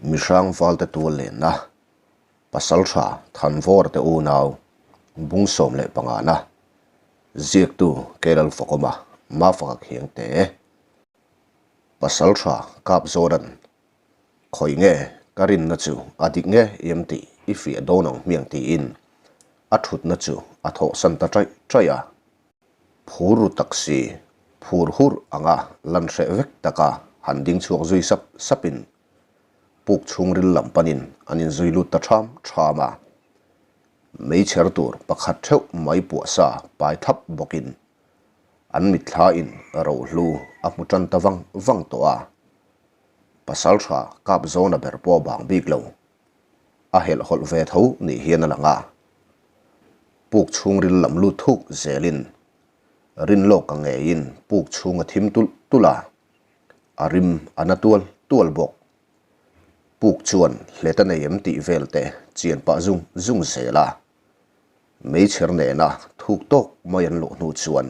Mihrang valte tual lenna, Pasaltha Thanvawr te unau bung 15 na, ziaktu Keilal Fakawma Mafaka Khiangte, Pasaltha Kapzawran Khawi nge ka rinna chu a dik nge em tih i fiah dawn ang hmiang tiin a thutna chu a thawhsan ta chaih chaih a. Phur ru tak si, phur hur anga lan hreh vek taka han ding chhuak zui sap sapin puk chhungril lam panin an inzui lut ta ṭham ṭham a. Meichher tur pakhat ṭheuh mai puah sa pai thap bawkin an mitthla in rohlu a hmu ṭan ta vang vang tawh a. Pasal tha kap zawna ber pawh bang bik lo. A helh hawlh ve tho nih hian a lang a. Puk chhungril lam lut thuk zelin rin lawk ka ngeiin puk chhung a thim tulh tulh a, a rim a na tual tual bawk. Puk chuan hlet a nei em tih vel te chian pah zung zung zel a. Meichher nena thuk tawk mai an luh hnu chuan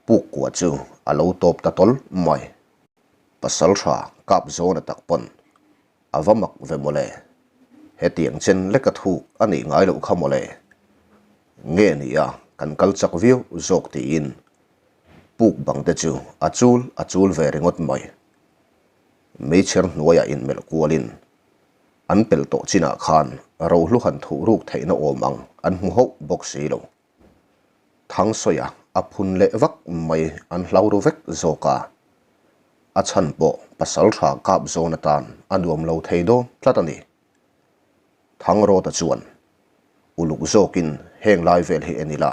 puk kua chu a lo tawp ta tawl mai. Pasal tha kap zawn a tak pawn a va mak ve mawle. Hetiang chen leka thuk a nih ngai loh kha mawle. Nge nia kan kal chak viau zawk tiin puk bang te chu a chul a chul ve ringawt mai. Meichher hnuaiah inmelh kualin an pel tawh chinah khan rohlu han thuh ruk theihna awm ang an hmu hauh bawk si lo. Thangsawiah a phun leh vak mai an hlau ru vek zawk a, a chhan pawh pasal tha kap zawn atan a nuam lo thei dawn tlat a ni. Thangrawta chuan uluk zawkin heng lai vel hi en ila,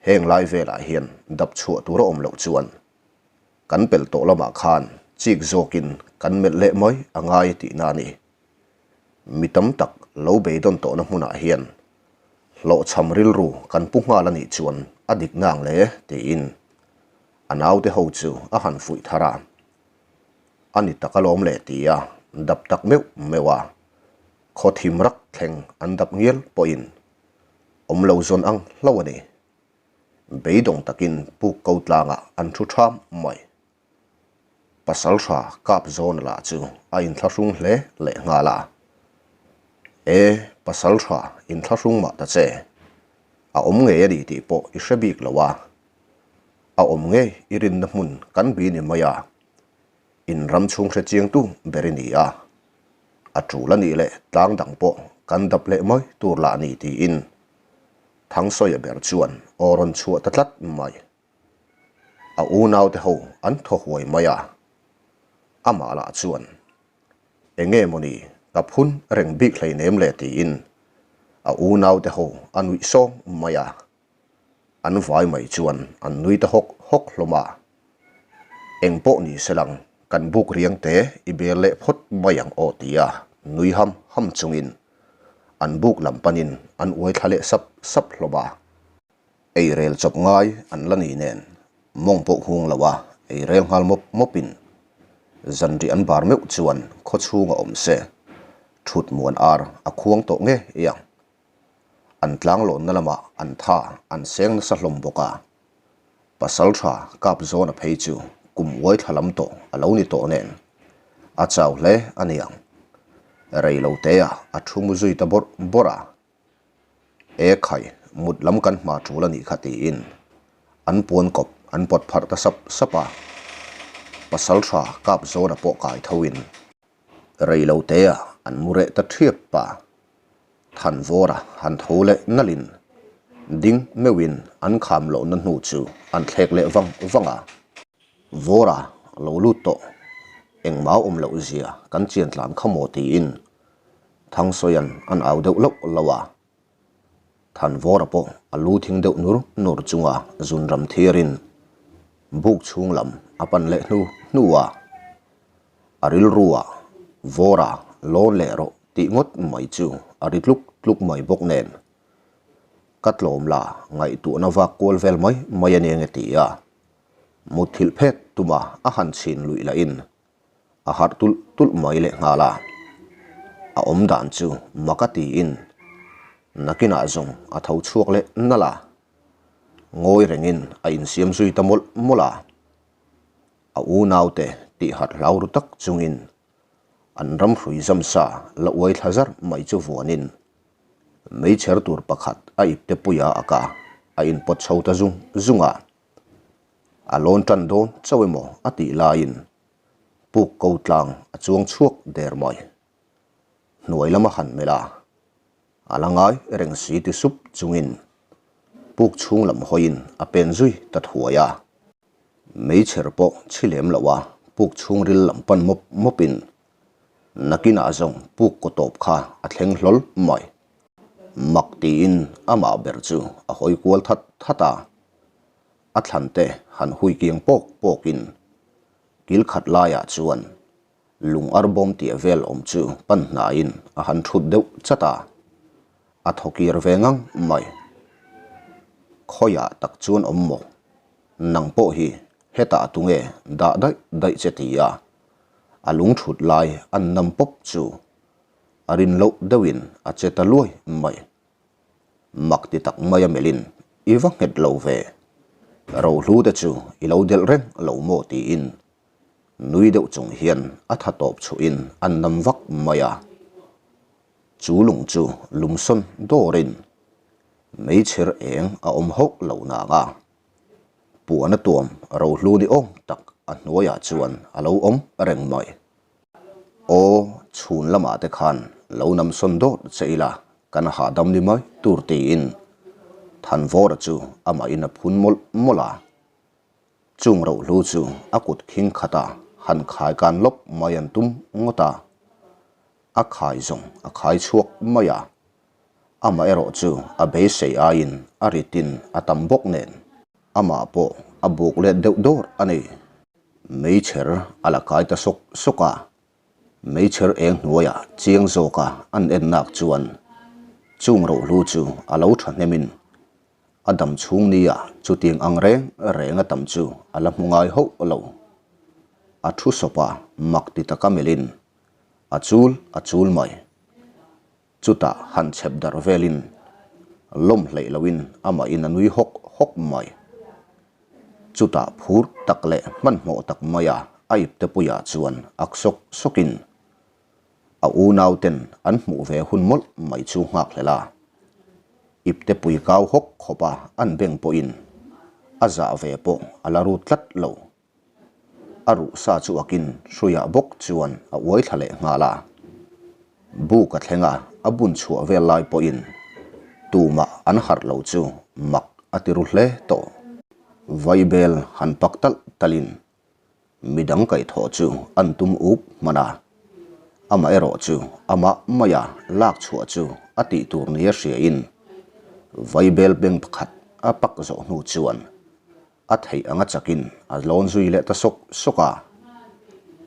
heng lai velah hian dap chhuah tur a awm loh chuan kan pel tawh lamah khan chik zawkin kan melh leh mai a ngai tihna a ni. Mi tam tak lo beidawn tawhna hmunah hian hlawhchham rilru kan pu nghal a nih chuan a dik nang le tiin a naute ho chu a han fuih thar a. A ni tak alawm le tia dap tak meuh meuh a, khaw thim rak thleng an dap ngial pawhin awm lo zawn ang hlo a ni. Beidawng takin puk ko tlangah an thu ṭham mai. Pasal tha kap zawn lah chu a inthlahrung hle leh nghal a. E, pasal tha inthlahrung mah ta che. A awm ngei a ni tih pawh i hre bik lo a. A awm ngei i rinna hmun kan bi ni mai a. In ram chhung hre chiangtu ber i ni a. A tul a nih leh tlang dang pawh kan dap leh mai tur lah ni tiin Thangsawi a ber chuan aw rawn chhuah ta tlat mai. A unaute ho an thaw huai mai a, amah lah chuan, Enge mawni ka phun reng bik hleinem le tiin a unaute ho a nuih sawng mai a, an vai mai chuan an nui ta hawk hawk hlawm a. Eng pawh ni se lang kan buk riang te i bel leh phawt mai ang aw tia nui ham ham chungin an buk lam panin an uai thla leh sap sap hlawm a. Ei rel chawp ngai an la ni nen mawng pawh hung lo a, ei rel nghal mawp mawpin zanri an bar meuh chuan khaw chhunga awm se thut muan ar a khuang tawh nge iang. An tlanglawnna lamah an tha an seng nasa hlawm bawk a, pasal tha kap zawna phei chu kum uai thla lam tawh a lo ni tawh nen a chau hle a niang. Rei lo te ah a thu mu zui ta bawrh bawrh a. E khai, mut lam kan hma tul a nih kha tiin an puan kawp an pawt pharh ta sap sap a. Pasal tha kap zawna pawh kai tho in rei lo te ah an mu reh ta thiap pa. Than vawra han tho leh nalh in ding meuh in an kham lohna hnu chu an thlek leh vang vang a. Vawra lo lut tawh engmah awm loh zia kan chian tlan kha maw tiin Thangsawia'n an au deuh loh loh a, Thanvawra pawh a lu thing deuh nur nur chunga zunram thiarin buk chhung lam a pan leh hnu hnu a, a rilru ah Vawra lawn leh rawh tih ngawt mai chu a ri tluk tluk mai bawk nen ka tlawm la ngaihtuahna vak kual vel mai mai a nia nge ti a, mutthilh phet tuma a han chhin luih lahin a harh tulh tulh mai leh nghal a, a awm dan chu mak a tiin nakinah zawng a tho chhuak leh nalh a, ngawi rengin a insiam zui ta mawlh mawlh a, a unaute tih harh hlau ru tak chungin. An ram hrui zam sa la uai thla zar mai chu vuanin meichher tur pakhat a ipte puia a ka a inpawt chho ta zung zung a. A lawn tan dawn chauh emaw a tih laiin puk ko tlang a chuang chhuak der mai. Hnuai lama han melh a, a la ngai reng si ti sup chungin puk chhung lam hawiin a pen zui ta thuai a. Meichher pawh chhi lem loh a puk chhungril lam pan mawp mawpin nakinah zawng puk kaw tawp kha a thleng hlawl mai. Mak tiin amah ber chu a hawi kual that that a, a thlan te han hui kiang pawk pawkin kil khat laiah chuan Lung arbawm tia vel awm chu pan hnaiin a han thut deuh chat a, a thaw kir ve ngang mai. Khawiah tak chuan awm maw? Nang pawh hi hetah tunge dah daih daih che ti a, a lung thut lai an nam pawp chu a rin loh deuhin a che ta luai mai. Mak ti tak mai a melhin i va nghet lo ve. Rohlu te chu i lo delh reng lo maw tiin Nui deuh chung hian a tha tawp chhuhin an nam vak mai a. Chu lung chu lungsawn dawrin meichher eng a awm hauh lo nang a. Puan a tuam rohlu ni awm tak a hnuaiah chuan a lo awm reng mai. Aw, chhun lamah te khan lo namsawn dawt che ila kan hahdam ni mai tur tiin Thanvawra chu amahin a phun mawlh mawlh a. Chung rohlu chu a kut khing khata han khai kan lawp mai an tum ngawt a, a khai zawng a khai chhuak mai a. Amaherawh chu a beisei aiin a ritin a tam bawk nen amah pawh a buk let deuh dawr a ni. Meichher a la kai ta sawk sawk a, meichher eng hnuaiah chiang zawka an ennak chuan chung rohlu chu a lo thahnemin A dam chhung nia chutiang ang reng reng a tam chu a la hmu ngai hauh lo. A thu sawp a, mak ti taka melhin a chul a chul mai. Chutah han chhep darh velin lawm hleih loin amahin a nui hawk hawk mai. Chutah phur tak leh hmanhmawh tak maia a ipte puiah chuan ak sawk sawkin A unauten an hmuh ve hun mawlh mai chu nghakhlel a, ipte pui kau hawk khawp a an beng pawhin a zah ve pawh a la rut tlat lo. A ruh sa chu akin hruiah bawk chuan a uai thla leh nghal a. Buk a thleng a, a bun chhuah vel lai pawhin tumah an harh lo chu mak a ti ru hle tawh. Vaibel han pak talh talhin Midang kaihthawh chu an tum up hman a, amaherawh chu amah maia lak chhuah chu a tih tur nia hriain vaibel beng pakhat a pak zawh hnu chuan a theih anga chakin a lawn zui leh ta sawk sawk a.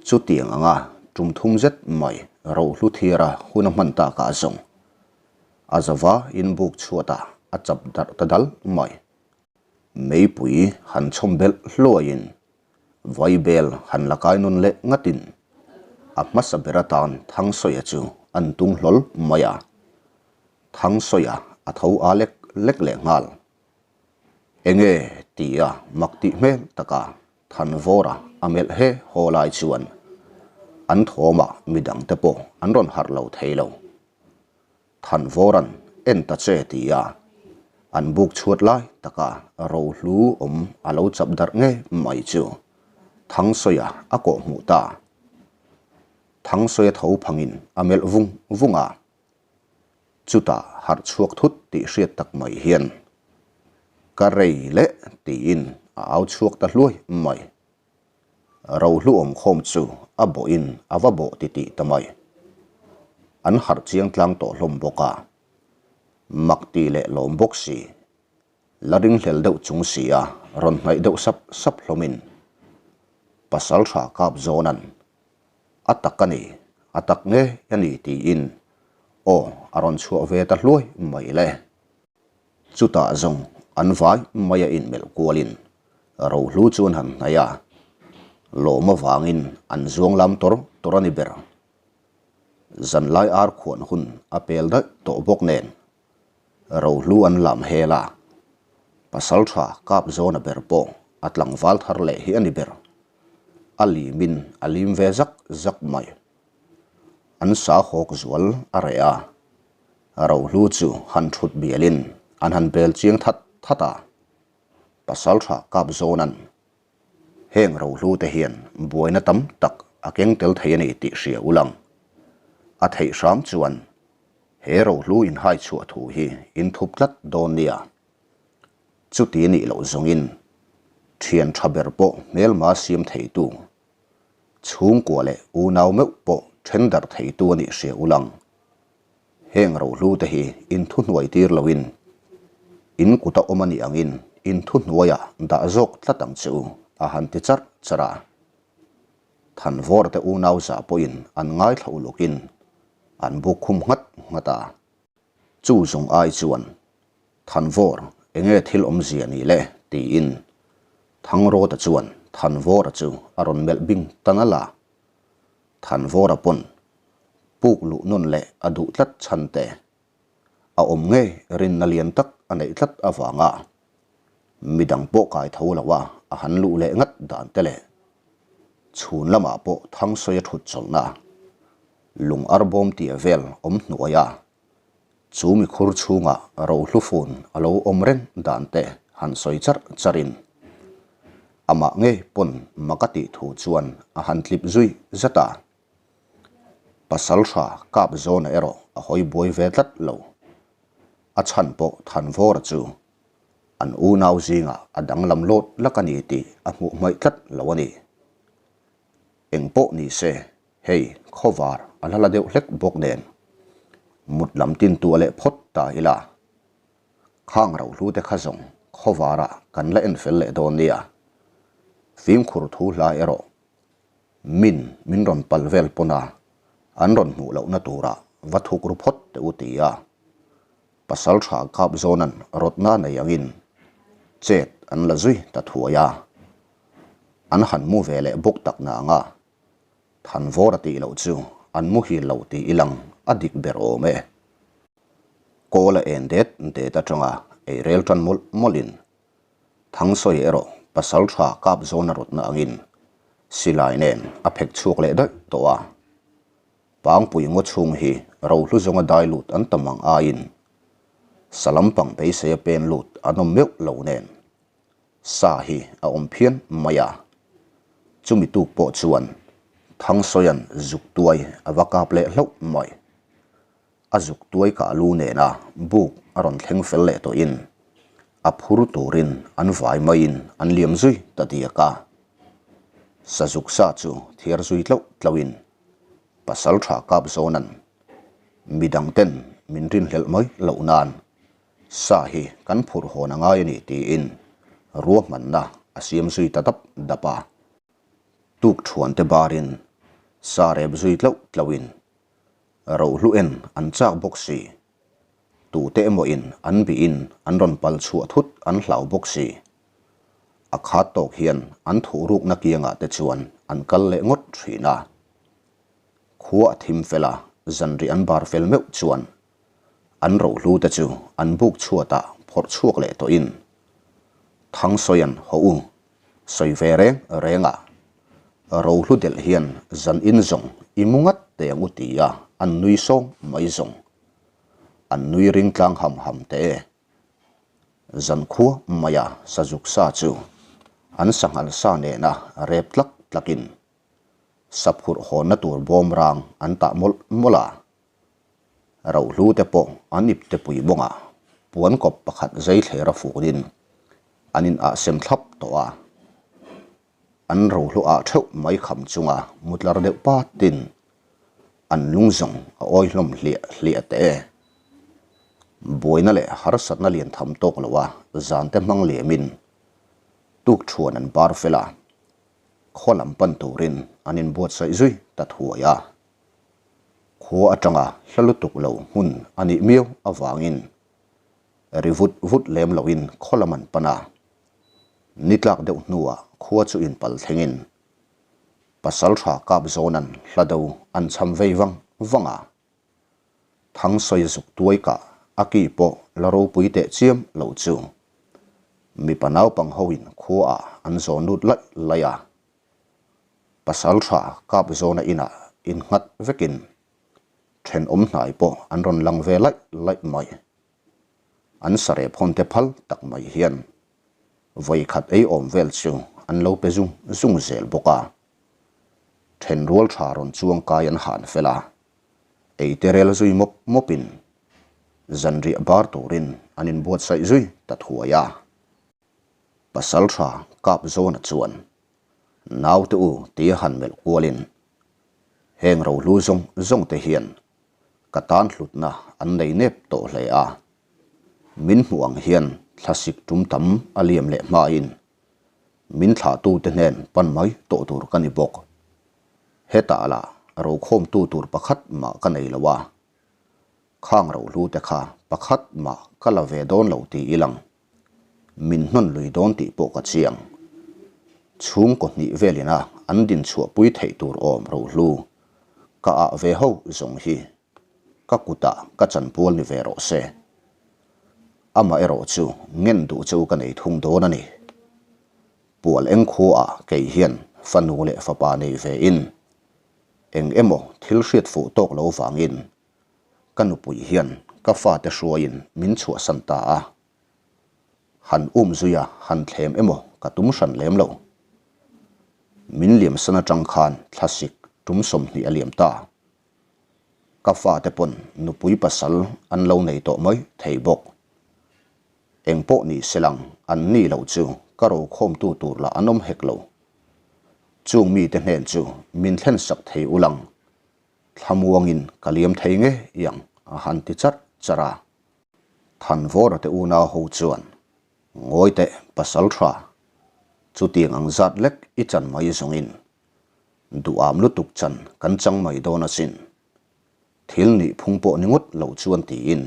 Chutiang anga tum thum zet mai rohlu thiara hun a hman takah zawng a zava inbuk chhuatah a chap darh ta dal mai. Meipui han chhawm belh hluaiin Vaibel han la kai nawn leh ngatin a hmasa ber atan Thangsawiha chu an tung hlawl mai a. Thangsawiha a tho a lek lek leh nghal. Enge tia mak tih hmel taka Thanvawra a melh he haw lai chuan an thawmah midangte pawh an rawn harh lo thei lo. Thanvawra'n en ta che ti a, an buk chhuat lai taka rohlu awm a lo chap darh ngei mai chu Thangsawiha a kawh hmuh ta. Thangsawiha tho phangin a melh vung vung a, chutah harh chhuak thut tih hriat tak mai hian Ka rei leh tiin a au chhuak ta hluai mai. Rohlu awmkhawm chu a bawhin a va bawh titih ta mai. An harh chiang tlang tawh hlawm bawk a. Mak ti leh lawm bawk si. La ringhlel deuh chung si a rawn hnaih deuh sap sap hlawmin Pasaltha kap zawnan a tak a ni, a tak ngei a ni tiin aw a rawn chhuah ve ta hluai mai le. Chutah zawng an vai mai a inmelh kualin rohlu chu an han hnaih a, lawm avangin an zuang lam tawr tawr a ni ber. Zanlai ar khuan hun a pel daih tawh bawk nen rohlu an lam hel a, pasaltha kap zawna ber pawh a tlangval thar leh hi a ni ber. A limin a lim ve zak zak mai. An sa hawk zual a reh a, rohlu chu han thut bialin an han bel chiang that that a. Pasaltha kap zawnan heng rohlu te hian buaina tam tak a keng tel thei a ni tih hria ulang. A theih hram chuan he rohlu inhai chhuah thu hi inthup tlat dawn nia. Chuti nih loh zawngin thian tha ber pawh hmelma siam theitu Chhungkua leh unau meuh pawh then darh theitu a nih hria ulang. Heng rohlu te hi in thuhnuai tir loin in kuta awm a nih angin in thuhnuaiah dah zawk tlat ang che u, a han ti charh charh a. Thanvawr te unau zah pawhin an ngaithla ulukin an buk khum nghat nghat a. Chu zawng ai chuan, Thanvawr, enge thil awmzia ni le? tiin Thangrawta chuan Thanvawra chu a rawn melh bing ta nalh a. Thanvawra pawn puk luh nawn leh a duh tlat chhan te, a awm ngei rinna lian tak a neih tlat avanga midang pawh kai tho lo a a han luh leh ngat dan te leh chhun lamah pawh Thangsawi a thut chawlhna Lung arbawm tia vel awm hnuai a, chu mi khur chhungah rohlu fun a lo awm reng dan te han sawi charh charh in amah ngei pawn mak a tih thu chuan a han tlip zui zat a. Pasal hra kap zawna erawh a hawi buai ve tlat lo. A chhan pawh Thanvawra chu an unau zingah a danglam lawt lak a ni tih a hmuh hmaih tlat lo a ni. Eng pawh ni se Hei, khawvar a la la deuh hlek bawk nen, mut lam tin tuah leh phawt ta ila. Khang rohlu te kha zawng khawvarah kan la en fel leh dawn nia. Fimkhur thu hla erawh min min rawn pal vel pawn a, an rawn hmuh lohna turah va thuk ru phawt teh u ti a. Pasal tha kap zawnan rawtna nei angin chet an la zui ta thuai a. An han mu ve leh bawk tak na anga. Thanvawr a tih loh chu an muhil lo tih i lang a dik ber awm e. Kawl a en det det atanga ei rel tan mawlh mawlhin Thangsawi erawh pasal tha kap zawn a rawtna angin silai nen a phek chhuak leh daih tawh a. Pangpui ngaw chhung hi rohlu zawnga dai lut an tam ang aiin sa lampang beisei a pen lut an awm meuh lo nen Sa hi a awm phian mai a, chumi tuk pawh chuan Thangsawia'n zuk tuai a va kap leh hlauh mai. A zuk tuai kah lu nena buk a rawn thleng fel leh tawhin a phur turin an vai maiin an liam zui ta diak a. Sazuk sa chu thiar zui tlauh tlauhin pasal tha kap zawna'n midangten min rinhlelh mai loh nan Sa hi kan phurh hawn a ngai a ni tiin ruahmanna a siam zui ta dap dap a. Tuk thuante barin sa rep zui tlauh tlauhin rohlu en an chak bawk si. Tute emawin an bihin an rawn pal chhuah thut an hlau bawk si. A khat tawk hian an thuhrukna kiangah te chuan an kal leh ngawt thin a. Khua a thim fel a, zanriah an bar fel meuh chuan An rohlu te chu an buk chhuatah phawrh chhuak leh tawhin Thangsawia'n haw u sawi ve reng reng a, rohlu delh hian zan in zawng i mu ngat teh ang u ti a an nui sawng mai zawng. An nui ring tlang ham ham teh e. Zan khua maia sazuk sa chu an sanghal sa nena rep tlak tlakin saphurh hawnna tur bawm rang an tah mawlh mawlh a. Rohlu te pawh an ip te pui bawng a, puan kawp pakhat zei thler a funin an in ah sem thlap tawh a. An rohlu ah theuh mai kham chunga mutlar deuh patin an lung zawng a awi hlawm hliah hliah teh e. Buaina leh harsatna lian tham tawk lo a zan te hmang liamin tuk thuan an bar fel a, khaw lam pan turin an inbuatsaih zui ta thuai a. Khua atanga hla lutuk lo hmun a nih miau avangin ri vut vut lem loin khaw lam an pan a. Ni tlak deuh hnuah khua chu inpal thlengin pasal tha kap zawnan hla do an cham vei vang vang a. Thangsawi zuk tuai kah a ki pawh la ropui teh chiam lo chu mipa naupang hoin khuaah an zawn lut laih laih a. Pasal tha kap zawna inah innghat vekin. Thenawm hnai pawh an rawn lang ve laih laih mai. An sarep hawn te phal tak mai hian vawi khat ei awm vel chu an lo pe zung zung zel bawk a. Thenrual tha rawn chuang kai an han fel a, ei te rel zui mawp mawpin zanriah bar turin an inbuatsaih zui ta thuai a. Pasal tha kap zawna chuan naute u tia han melh kualin heng rohlu zawng zawng te hian ka tan hlutna an nei nep tawh hle a. Min hmuh ang hian thlasik tum tam a liam leh hmain min thlahtute hnen pan mai tawh tur ka ni bawk. Hetah lah rokhawmtu tur pakhat mah ka nei lo a. Khang rohlu te kha pakhat mah ka la ve dawn lo ti ilang. Min hnawn lui dawn tih pawh ka chiang. Chhungkaw hnih velina an din chhuahpui theih tur awm rohlu ka ah ve ho zawng hi ka kutah ka chanpual ni ve rawh se. Amah erawh chu ngen duh chu ka nei thung dawn a ni. Pual eng khuaah kei hian fanu leh fapa nei ve in eng emaw thil hriat fuh tawk lo vangin ka nupui hian ka fate hruaiin min chhuahsan ta a. Han um zui a, han thlem emaw ka tum hran lem lo. Min liamsan atang khan thlasik tum 20 a liam ta. Ka fate pawn nupui pasal an lo nei tawh mai thei bawk. Eng pawh ni se lang an ni loh chu ka rokhawmtu tur lah an awm hek lo. Chung mite hnen chu min thlen sak thei u lang Thlamuangin ka liam thei nge iang a han ti charh charh a. Thanvawra te unau ho chuan, Ngawi teh pasal tha, chutiang ang zat lek i chan mai zawngin duham lutuk chan kan chang mai dawn asin. Thil nih phung pawh ni ngawt lo chuan tiin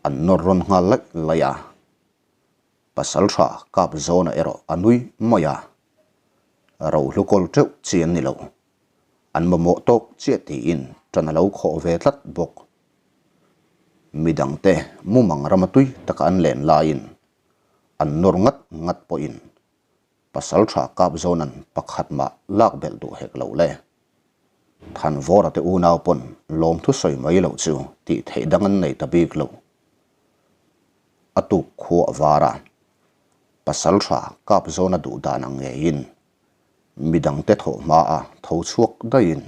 an nawr rawn nghal laih laih a. Pasal tha kap zawna erawh a nui mai a. Rohlu kawl teuh chi an ni lo. An mamawh tawk chiah tiin ṭan a lo khawh ve tlat bawk. Midangte mumang rama tui taka an len laiin an nawr ngat ngat pawhin pasal tha kap zawnan pakhat mah lak belh duh hek lo le. Thanvawra te unau pawn lawmthu sawi mai loh chu tih theih dang an nei ta bik lo. A tuk khua a var a, pasal tha kap zawna duh dan ang ngeiin Midangte thawh hmaa tho chhuak daihin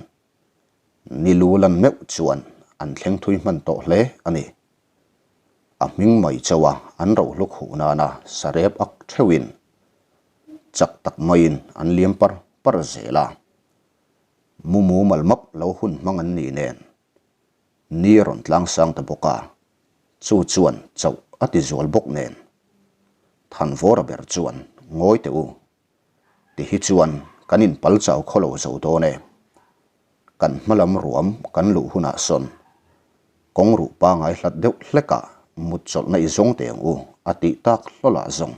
ni lu lan meuh chuan an thleng thui hman tawh hle a ni. A hming mai chauha an rohlu khuh nana sarep ak theuhin chak tak maiin an liam par par zel a. Mumu malmap lo hun hmang an nih nen ni a rawn tlang sang ta bawk a, chu chuan chauh a ti zual bawk nen Thanvawra ber chuan ngawi teh u Ti hi chuan kan inpal chau khaw lo zo dawn e. Kan hmalam ruam kan luh hunah sawn kawng ruh pangai hlat deuh hlekah mut chawlhna i zawng teh ang u a tih tak hlawlah zawng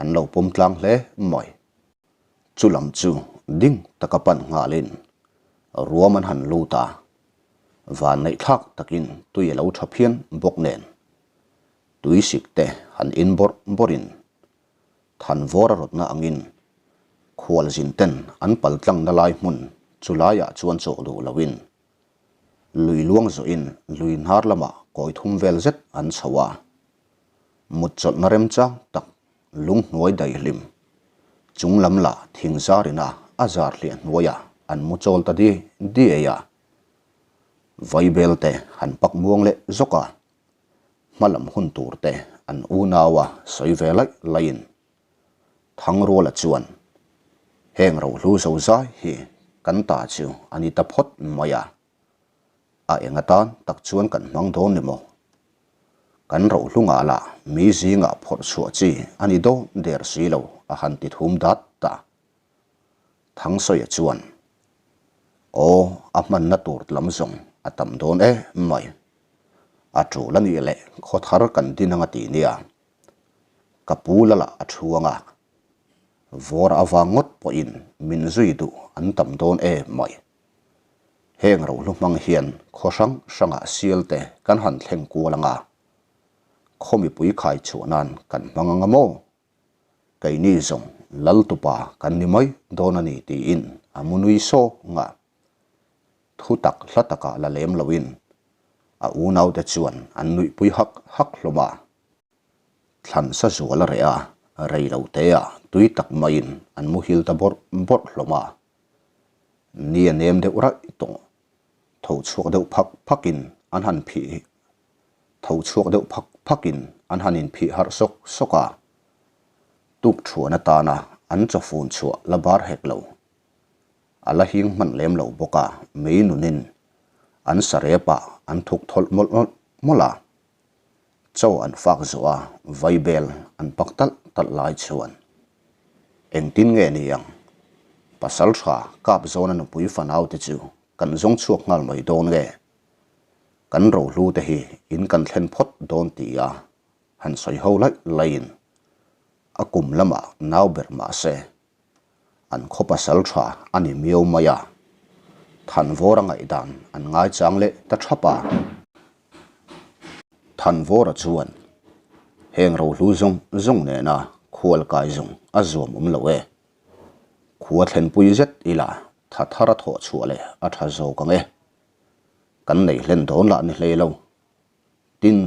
an lo pawm tlang hle mai. Chu lam chu ding taka pan nghalin ruam an han lut a, van neih thlak takin tui a lo tha phian bawk nen tuisik te han in bawrh bawrhin Thanvawra rawtna angin khualzin ten an pal tlangna lai hmun chu laiah chuan chawh duh loin lui luang zawhin lui hnar lamah kawi thum vel zet an chho a. Mut chawlhna remchang tak lunghnuai daihlim chung lam lah thing zarina a zar hliah hnuaiah an mu chawl ta di diai a. Vaibel te han pak muang leh zawk a. Hmalam hun tur te an unau a sawi ve laih laihin Thangruala chuan heng rohlu zo zai hi kan ta chu a ni ta phawt mai a, a eng atan tak chuan kan hmang dawn ni maw? Kan rohlu ngah lah mi zingah phawrh chhuah chi a ni dawn der si lo a han ti thum dat ta. Thangsawiah chuan, Aw, a hmanna tur lam zawng a tam dawn e mai. A tul a nih leh khaw thar kan din anga ti nia. Ka pu la lah a thu anga. Vawra avang ngawt pawhin min zui duh an tam dawn e mai. Heng rohlu hmang hian khaw hrang hrangah sial te kan han thleng kual anga. Khaw mipui khai chhuah nan kan hmang anga maw? Keini zawng Laltupa kan ni mai dawn a ni tiin a mu nui sawng a. Thu tak hla takah la lem loin a unaute chuan an nuihpui hak hak hlawm a. Thlan sa zual a reh a, rei lo teah tui tak maiin an muhil ta bawrh bawrh hlawm a. Ni a nem deuh raih tawh. Tho chhuak deuh phak phakin an han phih Tho chhuak deuh phak phakin an han inphih harh sawk sawk a. Tuk thuan atana an chawfun chhuah la bar hek lo. A la hing hman lem lo bawk a, mei nunin an sarep ah an thuk thawlh mawlh mawlh a. Chaw an fak zawh a, vaibel an pak talh talh lai chuan engtin nge ni ang? Pasal tha kap zawna nupui fanau te chu kan zawng chhuak nghal mai dawn nge? Kan rohlu te hi in kan thlen phawt dawn ti a han sawi ho laih laiin a kum lamah nau ber mah se An khaw pasal tha a ni miau mai a, Thanvawra ngaihdan an ngaichang leh ta thap a. Thanvawra chuan, Heng rohlu zawng zawng nena khual kai zawng a zuam awm lo e. Khua thlenpui zet ila tha thar a thawh chhuah leh a tha zawk ang e. Kan nei hlen dawn lah ni hlei lo. Tin,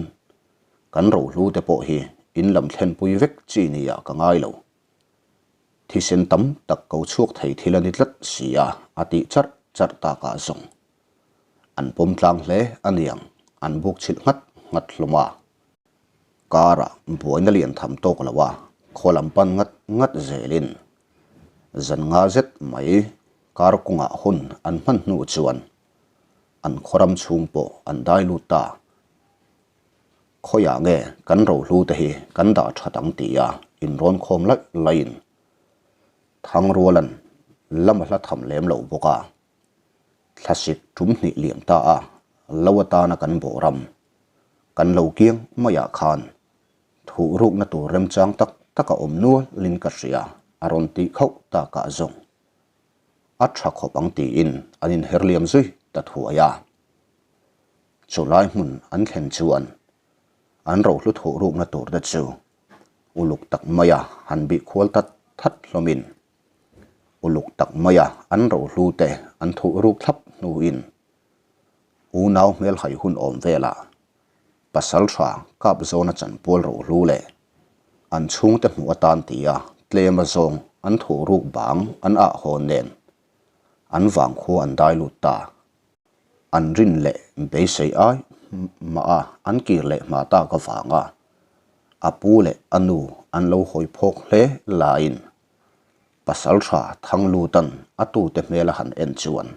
kan rohlu te pawh hi in lam thlenpui vek chi nia ka ngai lo. Thisen tam tak ko chhuak thei thil a ni tlat si a, a tih charh charh takah zawng. An pawm tlang hle a niang, an buk chhilh nghat nghat hlawm a. Karah buaina lian tham tawk lo a, khaw lam pan ngat ngat zelin zan nga zet mai kar kawngah hun an hman hnu chuan an khaw ram chhung pawh an dai lut ta. Khawiah nge kan rohlu te hi kan dah that ang ti a inrawn khawm laih laihin Thangrualan lam a hla tham lem lo bawk a, thlasik tum hnih liam ta a lo atana kan bawh ram kan lo kiang maiah khan thuh rukna tur remchang tak tak a awm nualin ka hria a rawn tih khauh takah zawng a tha khawp ang tiin an inher liam zui ta thuai a. Chulai hmun an thlen chuan an rohlu thuh rukna tur te chu uluk tak maia han bih khual tat that hlawmin uluk tak maia an rohlu te an thuh ruk thlap hnuin unau hmelhai hun awm velah pasal tha kap zawna chanpual rohlu leh an chhungte hmuh atan tia tlem a zawng an thuh ruk bang an ah hawn nen an vangkhua an dai lut ta. An rin leh beisei ai mah a, an kir leh hma tak avanga a pu leh a nu an lo hawi phawk hle laiin pasal tha Thanglutan a tute hmel a han en chuan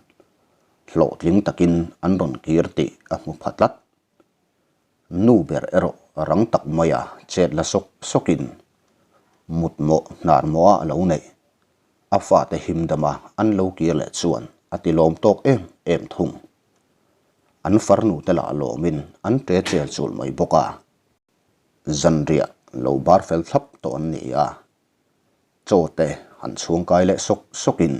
hlawhtling takin an rawn kir tih a hmu pha tlat. Nu ber erawh rang tak maia chet la sawk sawkin mutmawh hnarmawh a lo neih A fate him dama an lo kir leh chuan a ti lawm tawk em em thung. An farnu te lah lawmin an ṭe chel chul mai bawk a. Zanriah lo bar fel thlap tawh an ni a, chaw te han chhungkai leh sawk sawkin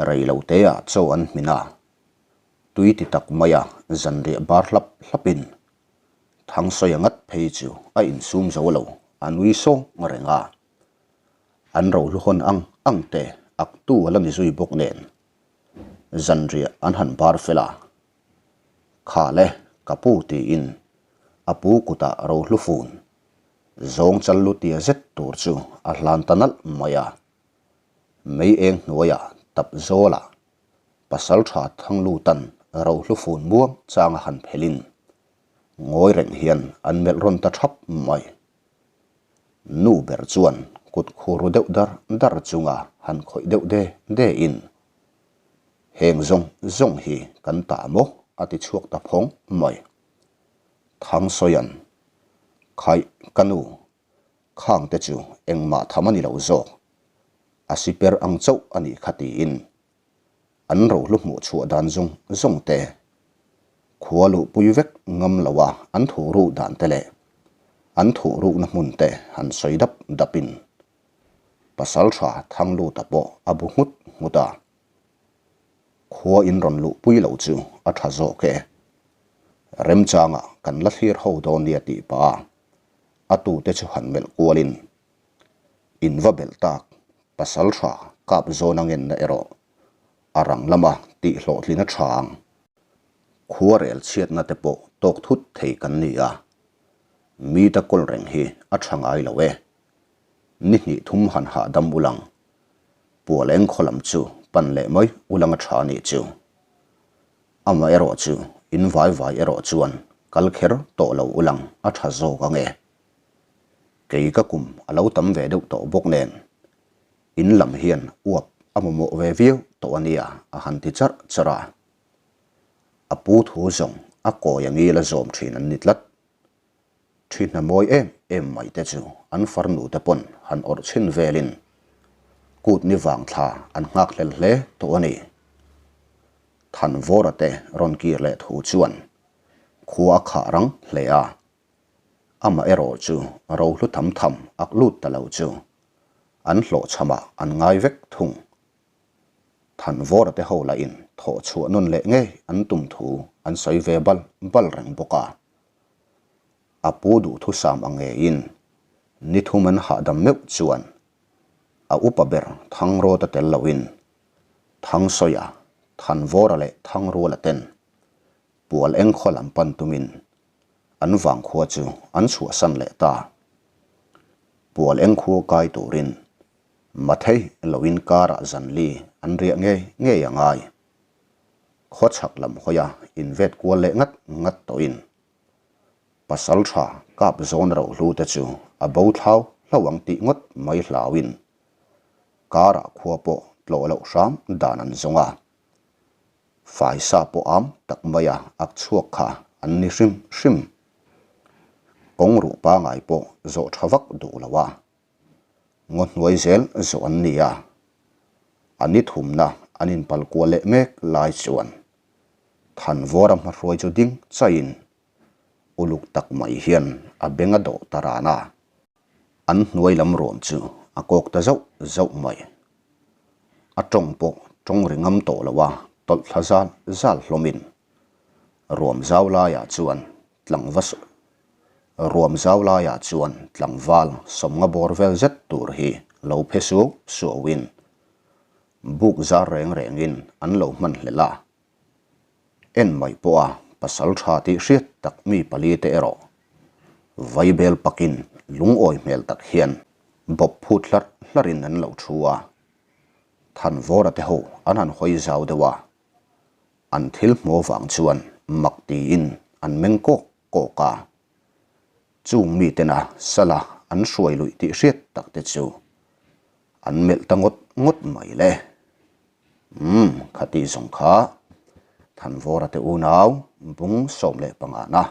rei lo teah chaw an hmin a, tui ti tak maia zanriah bar hlap hlapin Thangsawi a ngat phei chu a insum zo lo, a nui sawng reng a. An rohlu hawn ang ang te ak tu a la ni zui bawk nen zanriah an han bar fel a. Kha le ka pu tiin a pu kutah rohlu fun zawng chal lu tia zet tur chu a hlan ta nalh mai a. Mei eng hnuaiah tap zawlah pasal tha Thanglutan rohlu fun muang changa han phelin ngawi reng hian an melh rawn ta thap mai. Nu ber chuan kut khur ru deuh dar dar chunga han khawih deuh de de in, Heng zawng zawng hi kan tah maw? a ti chhuak ta phawng mai. Thangsawian, Khaih ka nu, khang te chu engmah tham a ni lo zawk, a siper ang chauh a nih kha tiin An rohlu hmuh chhuah dan zawng zawng te, khua luhpui vek ngam lo a an thuh ruh dan te leh an thuh ruhna hmun te han sawi dap dapin pasal tha Thangluta pawh a bu nghut nghut a. Khua in rawn luhpui lo chu a tha zawk e. Remchangah kan la thlir ho dawn nia tih pah a a tute chu han melh kualin in va belh tak pasal tha kap zawn a ngenna erawh. A rang lama tih hlawhtlin a tha ang. Khuarel chhiatna te pawh tawk thut thei kan ni a, mita kawl reng hi a tha ngai lo e. Ni hnih thum han hahdam ulang, pual eng khaw lam chu pan leh mai ulang a tha nih chu. Amaherawh chu in vai vai erawh chuan kal kher tawh lo ulang a tha zawk ang e. Kei ka kum a lo tam ve deuh tawh bawk nen, in lam hian uap a mamawh ve viau tawh a nia a han ti charh charh a. A pu thu zawng a kawi a ngil a zawm thin an ni tlat. Thi hna mawi em em mai te chu an farnu te pawn han awrh chhin velin kut ni vang thla an nghak hlel hle tawh a ni. Thanvawra te rawn kir leh thu chuan khua a khah rang hle a. Amah erawh chu rohlu tham tham ak lut ta lo chu an hlawhchhamah an ngai vek thung. Thanvawra te ho lahin thawh chhuah nawn leh ngei an tum thu an sawi ve bal bal reng bawk a. A pu duhthusam ang ngeiin ni thum an hahdam meuh chuan a upa ber Thangrawta tel loin Thangsawiah Thanvawra leh Thangruala ten Pual engkhaw lam pan tumin an vangkhua chu an chhuahsan leh ta. Pual engkhua kai turin Mathei loin karah zanli an riah ngei ngei a ngai. Khawchhak lam hawia invet kual leh ngat ngat tawhin pasal tha kap zawn rohlu te chu a bo thlau hlo ang tih ngawt mai hlauin karah khua pawh tlawh loh hram dan an zawng a. Faisa pawh am tak maia ak chhuak kha an ni hrim hrim. Kawng ruh pangai pawh zawh tha vak duh lo a. Ngaw hnuai zel zawh an ni a, a ni thumna an inpal kual leh mek lai chuan Thanvawra hmahruai chu ding chaiin uluk tak mai hian a beng a dawh ta ran a. An hnuai lam ruam chu a kawk ta zauh zauh mai. A tawng pawh tawng ri ngam tawh lo a, tawlh thla zal zal hlawmin ruam zau laiah chuan tlangva Ruam zau laiah chuan tlangval sawmnga bawr vel zet tur hi lo phe suau suauin buk zar reng rengin an lo hman hlelh a. En mai pawha pasal tha tih hriat tak mi pali te erawh vaibel pakin lungawi hmel tak hian bawp phut hlarh hlarhin an lo thu a. Thanvawra te ho an han hawi zau deuh a. An thil hmuh avang chuan mak tiin an meng kawk kawk a. Chung mitena sala an hruai luih tih hriat tak te chu an melh ta ngawt ngawt mai le. Umm, khati zawng kha Thanvawra te unau bung 15 na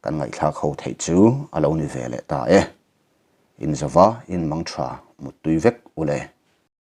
kan ngaihthlak ho theih chu a lo ni ve leh ta e. Inzava inmang tha muttui vek u le.